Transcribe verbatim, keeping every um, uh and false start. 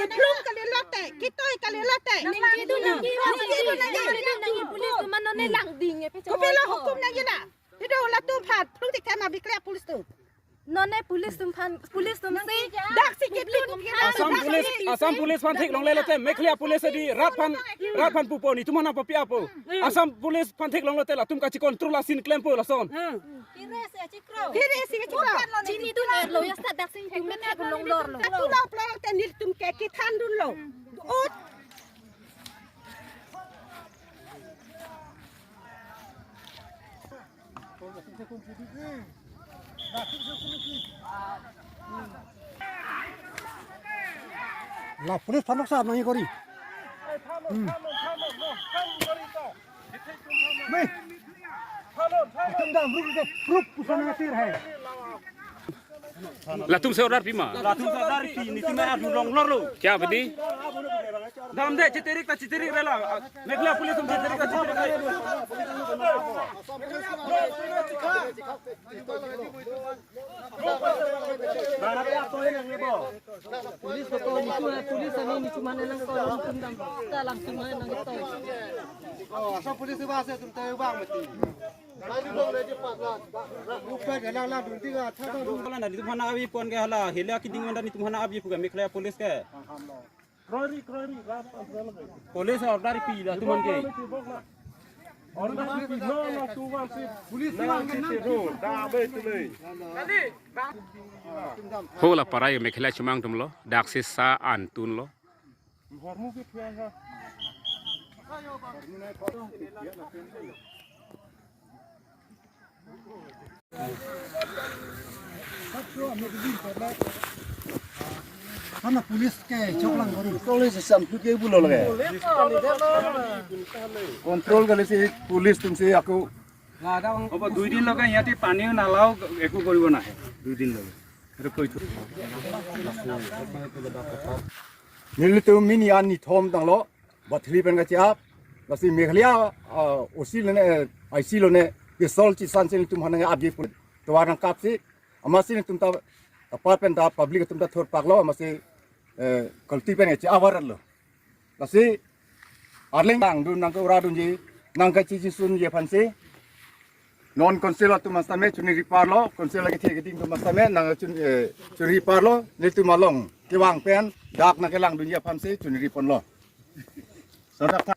Plung kali lote, kitoi kali lote. Ningje dun nangji, ningje dun nangji, ningje dun nangji, police atum non ne langding e, pecho. Kopilo hukum nangji na? Pido latum aphan plung tik thema Meghalaya police atum. Non ne police atum aphan, police atum si. Dak si kitun. Assam Police, Assam Police aphan thik longle lote, Meghalaya Police adi rat aphan, rat aphan pupo, netum aphan papi apo. Assam Police aphan thik long lote latum kachi control asin klempo lason. Kiri si chikro. Kiri si chikro. Chini dun er lo, ya sa dak si tum le thek longlor lo. Tula pula te nelitum ke kithan dun lo. Ut. La police aphan noksa nangji kori. Hmm. Latum dam, ruk, ruk, ruk, pusana atir hai. Latum si order pima? Latum si order pi, netum adu longlor lo. Kya bedi? Dam de, chitirik ta chitirik rela. Meghalaya Police atum chitirik ta chitirik rela. Police ko, police ani netum aphan nangkoi, netum dam. Ta latum aphan nangkoi. Oh, Assam Police ba se tum tayo bang mati. Bukan jalan lah, dun tiga, thata dun. Hala netum aphan abi pon ke hala, hela kiding manda netum aphan abi pu ke Meghalaya Police ke. Police order pi latum aphan ke. Police mang ke nang. Ho la parai Meghalaya chomang atum lo, dak si sa an tun lo. Hana police ke choklang kori. Police sampu ke bulo lage. Control kali si police atum si ako. Ob dui din lage, ইয়াতে পানী নালাও একো কৰিব নাহে, দুই দিন লগে। এইটো কৈ থৈ। Nelitum mini an ni thom tanglo, bathli pen kachi-ap, lasi Meghalaya, ah, O C lone, I C lone, pistol chisan si netum aphan nangji pu. Tovar nangkap si, amatsi netum ta, apar pen ta public atum ta thurpak lo, amatsi, eh, kalti pen kachi-ap arat lo. Lasi, arleng langdun nangke-ura dunji, nangkachisunji aphan si, non council atum sitame chunri parlo, council lake thik atum sitame nang chun, eh, chunri parlo, netum along kevang pen dak nangkelangdunji aphan si chunri ponlo. Sadak tha.